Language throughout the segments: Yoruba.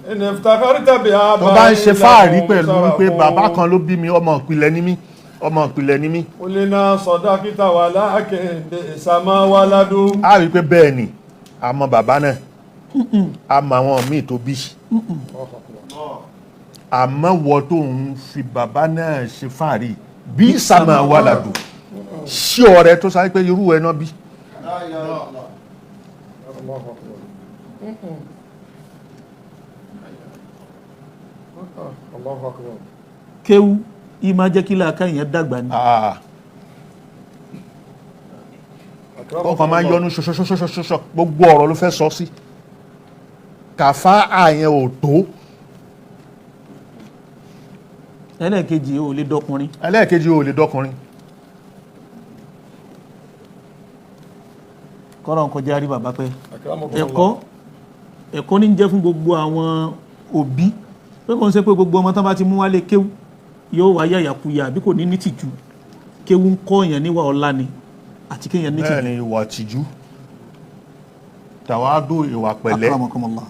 إن افتخرت بآبائي Tó bá ń ṣe fáàrí لهم pẹ̀lú wípé شرف. bàbá kan ló bí mi, ọmọ ìpìlẹ̀ ni mí, ọmọ ìpìlẹ̀ ni mí, قلنا صدقت ولكن بئس ما ولدوا. Á rí i pé bẹ́ẹ̀ ni, a mọ bàbá náà, a mọ àwọn míì tó bí, àmọ́ wọ tó ń fi bàbá náà ṣe fáàrí bí sàmà wà ládùn sí ọ̀rẹ́ tó sáré pé irú ẹ náà bí. الله أكبر. الله أكبر. Kéwú yìí máa jẹ́ kí làákà yẹn dàgbà ni. Ah, ọkàn máa ń yọnu ṣoṣoṣoṣoṣoṣo, gbogbo ọ̀rọ̀ ló fẹ́ sọ sí kàfá àyẹn ò tó. Ẹlẹ́ẹ̀kejì, ò lè dọkùnrin. Ẹlẹ́ẹ̀kejì, ò lè dọkùnrin. Kọ́rọ̀ ń kọjá rí bàbá pẹ́. أكرمكم Ẹ̀kọ́ الله. ẹ̀kọ́ ní jẹ́ fún gbogbo àwọn òbí pé kò ń ṣe pé gbogbo ọmọ tán bá ti mú wálé kéwú yóò wá yàyàkuyà àbí kò ní ní tìjú. Kéwú ń kọ́ èèyàn níwà ọlá ni àti kéèyàn ní Bẹ́ẹ̀ tìjú. ni, ìwà tìjú, tàwádù, ìwà pẹ̀lẹ́ Akramakumullah.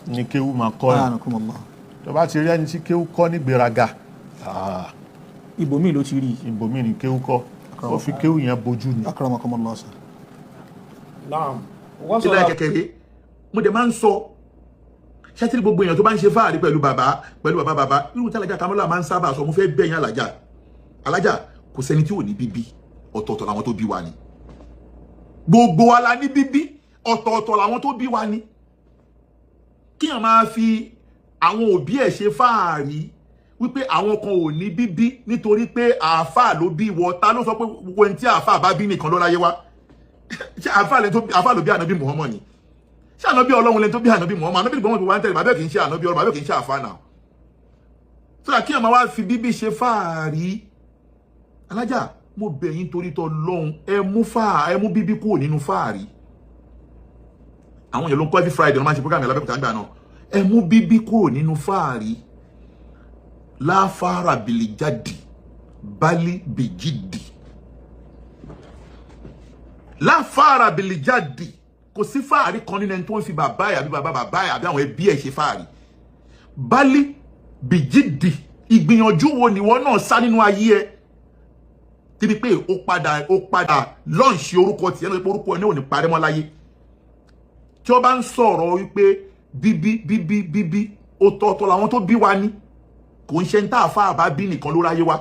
ni kéwú máa kọ́ ẹ̀. Akramakumullah. Tó bá ti rí ẹni tí kéwú kọ́ ní gbéraga, ah, Ibòmíì ló ti rí i. Ibòmíì ni kéwú kọ́, ó fi kéwú yẹn bojú ni. Akramakumullah sir. نعم. Ti وصل láì kékeré mo dẹ̀ máa ń sọ ṣẹ́tìrì, gbogbo èèyàn tó bá ń ṣe fáàrí pẹ̀lú bàbá, pẹ̀lú bàbá bàbá, irú tí alájà Kamọ́lá máa ń sábà sọ, mo fẹ́ bẹ̀yìn alájà, alájà, kò sẹ́ni tí ò ní bíbí, ọ̀tọ̀ọ̀tọ̀ làwọn tó bí wa ni. Gbogbo wa la ní bíbí, ọ̀tọ̀ọ̀tọ̀ làwọn tó bí wa ni. Kíyàn máa fi àwọn òbí ẹ̀ ṣe fáàrí wípé àwọn kan ò ní bíbí nítorí pé àáfàá ló bí wọ, ta ló sọ pé gbogbo ẹni tí àáfàá bá bí nìkan ló láyé wá? Ṣé àáfàá lẹni tó àáfàá ló bí ànábì Muhammad ni? Ṣé ànábì Ọlọ́run lẹni tó bí ànábì Muhammad? Ànábì Muhammad wà ń tẹ̀lé, bàbá ẹ̀ kì í ṣe ànábì Ọlọ́run, bàbá ẹ̀ kì í ṣe àáfàá náà. Sọ́dà kíyàn máa wá fi bíbí ṣe fáàrí, alájà, mo bẹ̀ yín torí tọ́ lọ́hùn, ẹ mú fáà, ẹ mú bíbí kúrò nínú fáàrí. Àwọn èèyàn ló ń kọ́ every Friday, wọ́n máa ń ṣe program yẹn lábẹ́òkúta nígbà náà. Ẹ mú bíbí kúrò nínú fáàrí. Láfàárà bìlìjáde bálí bìjìdì, láfàárà bìlìjáde, kò sí fáàrí kan nínú ẹni tó ń fi bàbá ẹ̀ àbí bàbá bàbá ẹ̀ àbí àwọn ẹbí ẹ̀ ṣe fáàrí. Bálí bìjìdì, ìgbìyànjú wo nìwọ náà sá nínú ayé ẹ débi pé ó padà lọ́ọ̀ṣì orúkọ tiẹ̀ náà, pé orúkọ ẹ náà ò ní parẹ́ mọ́ láyé? Tí wọ́n bá ń sọ̀rọ̀ wípé bíbí bíbí bíbí, ọ̀tọ̀ọ̀tọ̀ làwọn tó bí wa ní. Kò ń ṣe ń tá àfáà bá bí nìkan ló ráyé wa,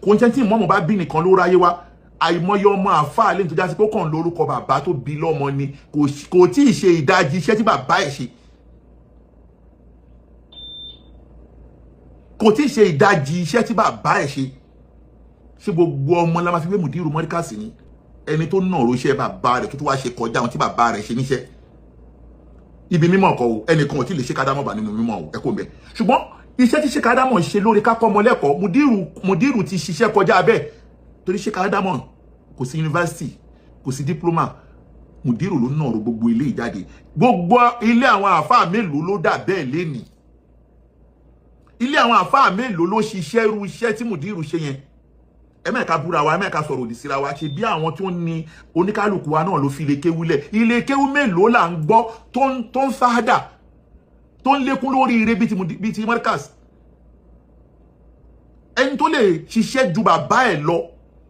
kò ń ṣe tí ìmọ̀ọ́mù bá bí nìkan ló ráyé wa. Àìmọye ọmọ àfáà lẹ́yìn tó já sí pé ó kàn lórúkọ bàbá tó bí lọ́mọ ni, kò tí ì ṣe ìdajì iṣẹ́ tí bàbá ẹ̀ ṣe, kò tí ì ṣe ìdajì iṣẹ́ tí bàbá ẹ̀ ṣe. Ṣé gbogbo ọmọ la máa fi wé mùdírù mọ́ríkàsì ni? Ẹni tó nàró iṣẹ́ bàbá rẹ̀ tó tún wá ṣe kọjá àwọn tí bàbá rẹ̀ ṣe níṣẹ́ ibi mímọ̀ kọ́ o. Ẹnìkan ò tí ì lè ṣe kádámọ̀ bá nínú mímọ̀ o, ẹ kò bẹ̀. Ṣùgbọ́n iṣẹ́ tí ṣe kádámọ̀ ṣe lórí kákọ́ ọmọ lẹ́kọ̀ọ́, mùdírù ti ṣiṣẹ́ kọjá bẹ́ẹ̀, torí ṣe kádámọ̀ kò sí yunifásitì, kò sí dípúlọ́mà, mùdírù ló nàró gbogbo ilé ìjáde. Gbogbo ilé àwọn àáfàá mélòó ló dà bẹ́ẹ̀ lénìí? Ilé àwọn àáfàá mélòó ló ṣiṣẹ́ irú iṣẹ́ tí mùdírù ṣe yẹn? Ẹmẹ́ka búra wa, ẹmẹ́ka sọ̀rọ̀ òdì síra wa, ṣe bí àwọn tó ní oníkálukú wa náà ló fi ilé kéwú lẹ̀. Ilé kéwú mélòó là ń gbọ́ tó ń sáádà, tó ń lékún lórí ire bíi ti Markaz? Ẹni tó lè ṣiṣẹ́ ju bàbá ẹ̀ lọ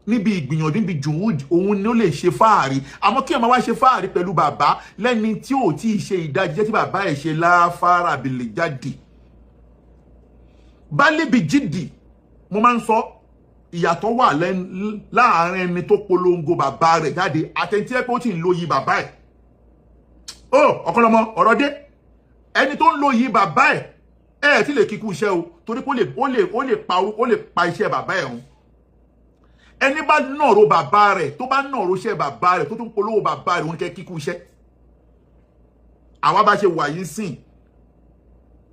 níbi ìgbìyànjú, níbi jùhúd, òun ni ó lè ṣe fáàrí. Àmọ́ kí ẹ máa wá ṣe fáàrí pẹ̀lú bàbá lẹ́ni tí ò tí ì ṣe ìdajì jẹ́ tí bàbá ẹ̀ ṣe, láfárà bìlì jáde bálíbi jídì. Mo máa ń sọ, ìyàtọ̀ wà láàrin ẹni tó polongo bàbá rẹ̀ jáde àtẹ̀ntí ẹ̀ pé ó ti ń lo yìí bàbá ẹ̀. Ó ọ̀kanlọ́mọ ọ̀rọ̀ dé. Ẹni tó ń lo yìí bàbá ẹ̀, ẹ̀ tí lè kíkú iṣẹ́ o, torí pé ó lè pa iṣẹ́ bàbá ẹ̀ run. Ẹni bá nàró bàbá rẹ̀, tó bá nàró iṣẹ́ bàbá rẹ̀, tó tún polówó bàbá rẹ̀, òun kẹ́ kíkú iṣẹ́. Àwa bá ṣe wà yìí sìn,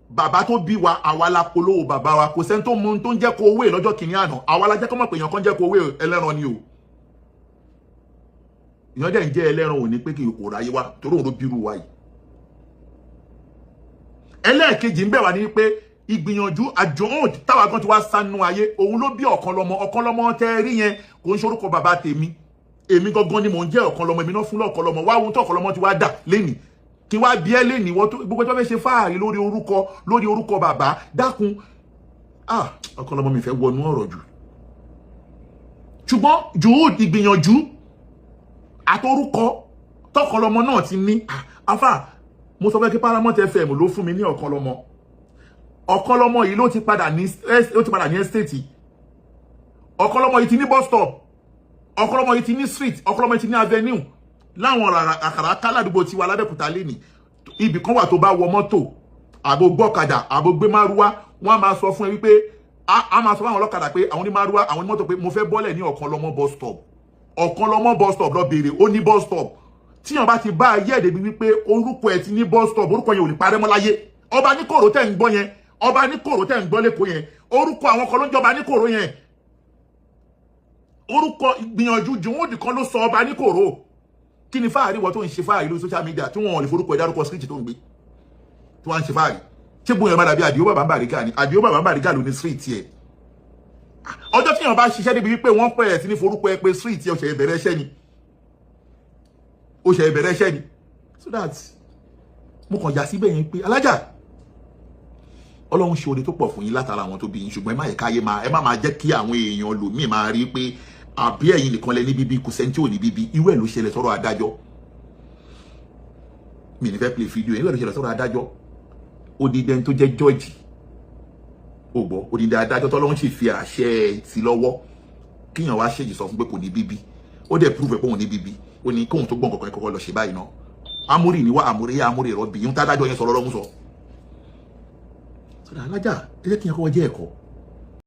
bàbá tó bí wa, àwa la polówó bàbá wa. Kò sẹ́ni tó mú un tó ń jẹ́ kó owó lọ́jọ́ kìíní àná. Àwa la jẹ́ kó mọ̀ pé èèyàn kan jẹ́ kó owó ẹlẹ́ran ni o. Èèyàn dẹ̀ ń jẹ́ ẹlẹ́ran ò ní pé kí kò ráyé wa, torí òun ló bírú wa yìí. Ẹlẹ́ẹ̀kejì ń bẹ̀ wá ní pé ìgbìyànjú àjọhùn táwa gan ti wá sánú ayé, òun ló bí ọ̀kan lọ́mọ. Ọ̀kan lọ́mọ tẹ́ rí yẹn kò ń ṣorúkọ bàbá tèmi. Èmi gangan ni mò ń jẹ́ ọ̀kan lọ́mọ, èmi náà fún lọ́ọ̀kan lọ́mọ. Wá ohun tó ọ̀kan lọ́mọ ti wá dà lénìí. Kí wá bí ẹ lè ní wọ́n tó gbogbo tó fẹ́ ṣe fáàrí lórí orúkọ, lórí orúkọ bàbá. Dákun, ah, ọkọ lọmọ mi fẹ́ wọnú ọ̀rọ̀ jù, ṣùgbọ́n juhud, ìgbìyànjú àtorúkọ tọkọlọmọ náà ti ní. Afa, mo sọ fẹ́ kí Paramount FM ló fún mi ní Ọ̀kanlọ́mọ. Ọ̀kanlọ́mọ yìí ló ti padà ní, ó ti padà ní estate. Ọ̀kanlọ́mọ yìí ti ní bus stop, Ọ̀kanlọ́mọ yìí ti ní street, Ọ̀kanlọ́mọ yìí ti ní avenue láwọn àkàrà káládùúgbò tiwa lábẹ́òkúta lẹ́nìí. Ibì kan wà tó bá wọ mọ́tò, àbò gbọ́kadà, àbò gbé márúwá, wọ́n á máa sọ fún ẹ wípé a máa sọ fún àwọn ọlọ́kadà pé, àwọn onímárúwá, àwọn onímọ́tò pé mo fẹ́ bọ́lẹ̀ ní Ọ̀kanlọ́mọ bus stop. Ọ̀kanlọ́mọ bus stop, lọ béèrè, ó ní bus stop. Tíyàn bá ti bá ayé ẹ̀dẹ̀ bí wípé orúkọ ẹ̀ ti ní bus stop, orúkọ yẹn ò lè parẹ́ mọ́ láyé. Ọba ní kòrò tẹ̀ ń gbọ́ yẹn, ọba ní kòrò tẹ̀ ń gbọ́ lẹ́kọ̀ọ́ yẹn, orúkọ àwọn kan ló ń jọba ní kòrò yẹn. Orúkọ ìgbìyànjú jùwọ́n kan ló sọ ọba ní kòrò. Kí ni fáàrí wọ́n tó ń ṣe fáàrí lórí social media tí wọ́n lè forúkọ ẹ̀ dárúkọ street tó ń gbé, tí wọ́n ń ṣe fáàrí? Ṣé bóyá má dàbí Àdìó bàbá ń Bàrígà ni? Àdìó bàbá ń Bàrígà ló ní street yẹ. Ọjọ́ tí yàn bá ṣiṣẹ́ débi wípé wọ́n pẹ̀rẹ̀ sí ní forúkọ ẹ pé street yẹ, ó ṣe ìbẹ̀rẹ̀ iṣẹ́ ni, ó ṣe ìbẹ̀rẹ̀ iṣẹ́ ni. So that mo kàn yà síbẹ̀ yẹn pé alájà, Ọlọ́run ṣe oore tó pọ̀ fún yín látara àwọn tó bí yín, ṣùgbọ́n ẹ má yẹ káyé máa, ẹ má máa jẹ́ kí àwọn èèyàn lòmíì máa rí pé àbí ẹ̀yin nìkan lẹ ní bíbí. Kò sẹ́ni tí ò ní bíbí. Irú ẹ̀ ló ṣẹlẹ̀ sọ́rọ̀ adájọ́. Mi ní fẹ́ play video. Irú ẹ̀ ló ṣẹlẹ̀ sọ́rọ̀ adájọ́, odidi ẹni tó jẹ́ jọ́ọ̀jì, ó gbọ́, odidi adájọ́ tọ́lọ́run sì fi àṣẹ ti lọ́wọ́, kíyàn wá ṣèjì sọ fún pé kò ní bíbí. Ó dẹ̀ prove pé òun ní bíbí. Ó ní kóhun tó gbọ́n kankan kọ́kọ́ lọ ṣe báyìí náà. Amúrì ní wá, àmúrí yá, amúrì rọ́bì yín tádájọ́ yẹn sọ lọ́rọ́ ń sọ. Sọdọ̀ alájà, ẹ jẹ́ kí yẹn kọ́kọ́ jẹ́ ẹ̀kọ́.